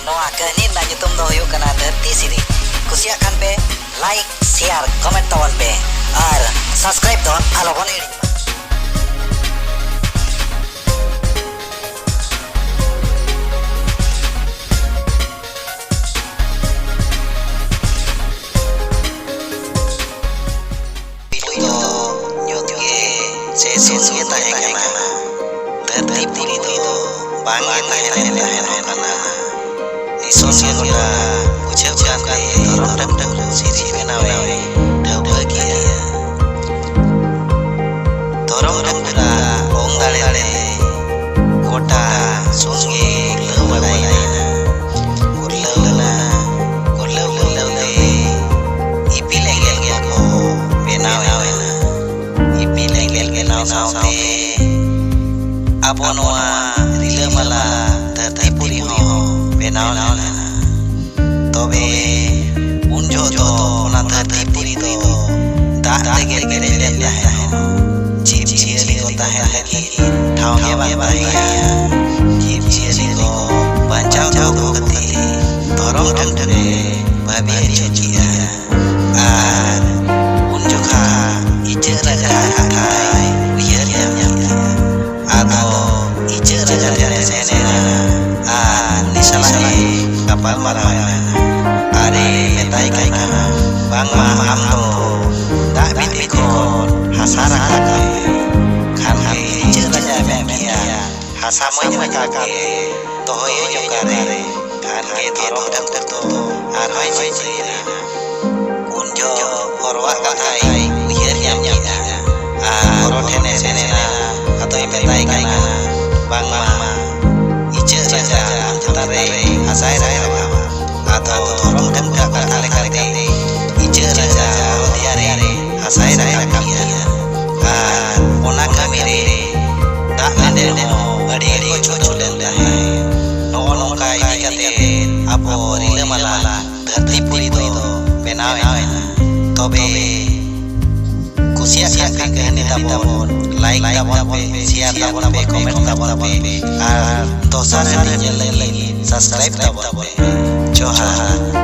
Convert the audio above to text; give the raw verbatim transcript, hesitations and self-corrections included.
ᱱᱚᱣᱟ ᱠᱟᱹᱦᱱᱤ ᱨᱮᱱᱟᱜ ᱧᱩᱛᱩᱢ ᱫᱚ ᱦᱩᱭᱩᱜ ᱠᱟᱱᱟ ᱫᱷᱟᱹᱨᱛᱤ ᱥᱤᱨᱤᱡ᱾ ᱠᱩᱥᱤᱭᱟᱜ ᱠᱷᱟᱱ ᱯᱮ like, share, comment ᱛᱟᱵᱚᱱ ᱯᱮ ᱟᱨ subscribe ᱫᱚ ᱟᱞᱚ ᱵᱚᱱ ᱦᱤᱲᱤᱧ ᱢᱟ᱾ ᱯᱤᱞᱩ ᱫᱚ ᱧᱩᱛ ᱜᱮ ᱥᱮ ᱥᱩᱱ ᱜᱮ ᱛᱟᱦᱮᱸ ᱠᱟᱱᱟ᱾ ᱫᱷᱟᱹᱨᱛᱤ ᱯᱩᱨᱤ ᱫᱚ ᱵᱟᱝ ᱜᱮ ᱛᱟᱦᱮᱸ ᱞᱮᱱ ᱛᱟᱦᱮᱱᱚᱜ ᱠᱟᱱᱟ᱾ ᱱᱤᱥᱚᱱ ᱜᱮ ᱜᱚᱴᱟ ᱵᱩᱡᱷᱟᱹᱣ ᱠᱟᱱ ᱛᱮ ᱫᱷᱚᱨᱚᱢ ᱰᱟᱹᱠᱩ ᱥᱤᱨᱤᱡ ᱵᱮᱱᱟᱣ ᱮ ᱴᱷᱟᱹᱣᱠᱟᱹ ᱠᱮᱜᱼᱟ᱾ ᱫᱷᱚᱨᱚᱢ ᱰᱟᱹᱠᱩᱨᱟᱜ ᱚᱝ ᱫᱟᱲᱮ ᱛᱮ ᱜᱚᱴᱟ ᱥᱩᱱ ᱜᱮ ᱩᱨᱞᱟᱹᱣ ᱵᱟᱲᱟᱭᱮᱱᱟ᱾ ᱩᱨᱞᱟᱹᱣ ᱞᱮᱱᱟ, ᱩᱨᱞᱟᱹᱣ ᱩᱨᱞᱟᱹᱣ ᱛᱮ ᱤᱯᱤᱞ ᱮᱸᱜᱮᱞ ᱠᱚᱠᱚ ᱵᱮᱱᱟᱣ ᱮᱱᱟ᱾ ᱤᱯᱤᱞ ᱮᱸᱜᱮᱞ ᱵᱮᱱᱟᱣ ᱥᱟᱶᱛᱮ ᱟᱵᱚ ᱱᱚᱣᱟ ᱨᱤᱞᱟᱹᱢᱟᱞᱟ ᱫᱷᱟᱹᱨᱛᱤ ᱯᱩᱨᱤ ᱦᱚᱸ ᱵᱮᱱᱟᱣ ᱞᱮᱱᱟ᱾ ᱛᱚᱵᱮ ᱩᱱ ᱡᱚᱦᱚᱜ ᱫᱚ ᱚᱱᱟ ᱫᱷᱟᱹᱨᱛᱤ ᱯᱩᱨᱤ ᱫᱚ ᱫᱟᱜ ᱛᱮᱜᱮ ᱯᱮᱨᱮᱡ ᱞᱮᱱ ᱛᱟᱦᱮᱸᱱ᱾ ᱡᱤᱵᱽ ᱡᱤᱭᱟᱹᱞᱤ ᱠᱚ ᱛᱟᱦᱮᱸ ᱞᱟᱹᱜᱤᱫ ᱴᱷᱟᱶ ᱜᱮ ᱵᱟᱝ ᱛᱟᱦᱮᱸ ᱠᱟᱱᱟ᱾ ᱡᱤᱵᱽ ᱡᱤᱭᱟᱹᱞᱤ ᱠᱚ ᱵᱟᱧᱪᱟᱣ ᱫᱚᱦᱚ ᱠᱟᱛᱮ ᱫᱷᱚᱨᱚᱢ ᱴᱷᱟᱹᱣᱠᱟᱹ ᱨᱮ ᱵᱷᱟᱹᱵᱤ ᱟᱹᱪᱩᱨ ᱠᱮᱜᱼᱟ᱾ ᱟᱨ ᱩᱱ ᱡᱚᱠᱷᱟ ᱤᱪᱟᱹᱜ ᱨᱟᱡᱟ ᱠᱟᱛᱷᱟᱭ ᱩᱭᱦᱟᱹᱨ ᱧᱟᱢ ᱠᱮᱜᱼᱟ᱾ ᱟᱫᱚ ᱤᱪᱟᱹᱜ ᱨᱟᱡᱟ ᱴᱷᱮᱱ ᱮ ᱥᱮᱱ ᱮᱱᱟ ᱟᱨ ᱩᱱᱤ ᱥᱟᱞᱟᱜ ᱮ ᱜᱟᱯᱟᱞ ᱢᱟᱨᱟᱣ ᱮᱱᱟ ᱟᱨ ᱮ ᱢᱮᱛᱟᱭ ᱠᱟᱱᱟ, ᱵᱟᱝᱢᱟ ᱟᱢ ᱫᱚ ᱫᱟᱜ ᱵᱷᱤᱛᱤᱨ ᱠᱷᱚᱱ ᱦᱟᱥᱟ ᱨᱟᱠᱟᱵ ᱢᱮ᱾ ᱠᱷᱟᱱ ᱜᱮ ᱤᱪᱟᱹᱜ ᱨᱟᱡᱟ ᱢᱮᱱ ᱠᱮᱜᱼᱟ, ᱦᱟᱥᱟ ᱢᱟᱹᱧ ᱨᱟᱠᱟᱵ ᱜᱮ, ᱫᱚᱦᱚᱭᱟᱹᱧ ᱚᱠᱟᱨᱮ? ᱠᱷᱟᱱ ᱜᱮ ᱫᱷᱚᱨᱚᱢ ᱴᱷᱟᱹᱠᱩᱨ ᱫᱚ ᱟᱨᱦᱚᱸᱭ ᱪᱤᱱᱛᱟᱹᱭᱮᱱᱟ᱾ ᱩᱱ ᱡᱚᱦᱚᱜ ᱦᱚᱨᱚᱣᱟᱜ ᱠᱟᱛᱷᱟᱭ ᱩᱭᱦᱟᱹᱨ ᱧᱟᱢ ᱠᱮᱫᱟ ᱟᱨ ᱦᱚᱨᱚ ᱴᱷᱮᱱᱮ ᱥᱮᱱ ᱮᱱᱟ᱾ ᱟᱫᱚᱭ ᱢᱮᱛᱟᱭ ᱠᱟᱱᱟ, ᱵᱟᱝᱢᱟ ᱤᱪᱟᱹᱜ ᱨᱟᱡᱟ ᱟᱢ ᱪᱮᱛᱟᱱ ᱨᱮ ᱦᱟᱥᱟᱭ ᱨᱟᱠᱟᱵᱟ᱾ ᱟᱫᱚ ᱫᱷᱚᱨᱚᱢ ᱴᱷᱟᱹᱠᱩᱨᱟᱜ ᱠᱟᱛᱷᱟ ᱞᱮᱠᱟᱛᱮ ᱤᱪᱟᱹᱜ ᱨᱟᱡᱟ ᱦᱚᱨᱚ ᱫᱮᱭᱟ ᱨᱮ ᱦᱟᱥᱟᱭ ᱨᱟᱠᱟᱵ ᱠᱮᱫᱟ᱾ ᱟᱨ ᱚᱱᱟ ᱠᱟᱹᱢᱤ ᱨᱮ ᱫᱟᱜ ᱞᱮᱸᱰᱮᱫ ᱦᱚᱸ ᱟᱹᱰᱤ ᱜᱮᱠᱚ ᱪᱷᱚᱪᱷᱚ ᱞᱮᱱ ᱛᱟᱦᱮᱸᱫ᱾ ᱱᱚᱜᱼᱚ ᱱᱚᱝᱠᱟ ᱤᱫᱤ ᱠᱟᱛᱮ ᱟᱵᱚ ᱨᱤᱞᱟᱹᱢᱟᱞᱟ ᱫᱷᱟᱹᱨᱛᱤ ᱯᱩᱨᱤ ᱫᱚ ᱵᱮᱱᱟᱣ ᱮᱱᱟ᱾ ᱛᱚᱵᱮ ᱠᱩᱥᱤᱭᱟᱜ ᱠᱟᱹᱦᱱᱤ ᱛᱟᱵᱚᱱ ᱞᱟᱭᱤᱠ ᱛᱟᱵᱚᱱ ᱯᱮ, ᱥᱮᱭᱟᱨ ᱛᱟᱵᱚᱱ ᱯᱮ, ᱠᱚᱢᱮᱱᱴ ᱛᱟᱵᱚᱱ ᱯᱮ ᱟᱨ ᱫᱚᱥᱟᱨ ᱦᱟᱹᱴᱤᱧ ᱧᱮᱞ ᱞᱟᱹᱜᱤᱫ ᱥᱟᱵᱥᱠᱨᱟᱭᱤᱵ ᱛᱟᱵᱚᱱ ᱯᱮ᱾ ᱡᱚᱦᱟᱨ᱾